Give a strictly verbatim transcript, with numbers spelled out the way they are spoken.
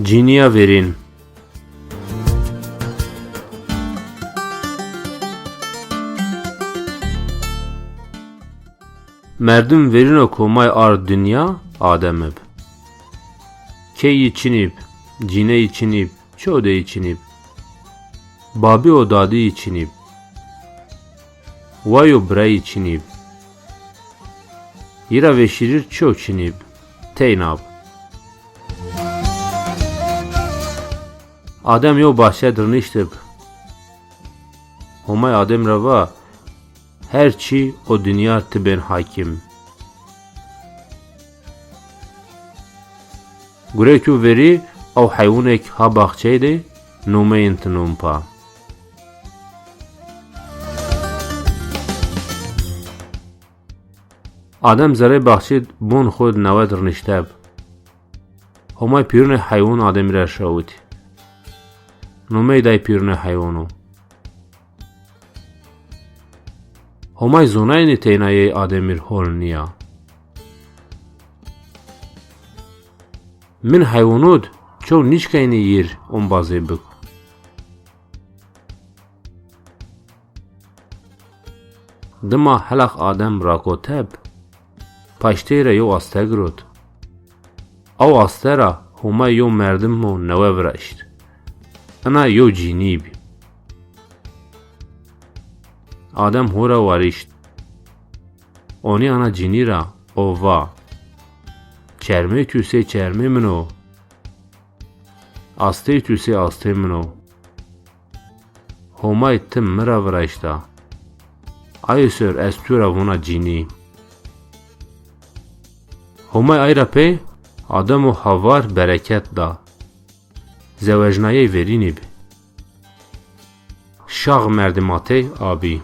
Cînîya verîn. Merdim verîno ke Homay ard dinya, Adem ib. Key yi çinîb, cîney yi çinîb, ço dey yi çinîb. Babî û dadî yi çinîb. Way û birey yi çinîb. Yi ra vêşîrîr ço çinîb. Teynab. Adem yew bahçe dir niştib. Homay Adem ra va, her çî o dinya ti bên hakîm. Gurek û verî ew heywûnek ha baxçey de, numeyên ti num pa. Adem zerrê baxçê bon xo di newe di rinişteb. Homay pîrunê heywûn Ademî ra şawitî. Numey day pîrunê heywûnu. Homay zonaynî teynayey Ademîr hol nîya. Min heywûnud çew nîşkaynî yîr ombazê bik. Dima helax Adem rakoteb, paştey ra yew aste girot. Aw aste ra Homay yew merdimo newe viraşt. Ina yew cînî bî. Adem ho ra warişt. Onî ana cînî ra û va, çermê tu sey çermê min o. Astey tu sey astê min o. Homay ti mi ra viraşta. Aye ser ez tu ra vûna cînî. Homay ay ra pey Adem û Havar bereket da. Zewejnayey verînî bi. Şax merdimatey a bî.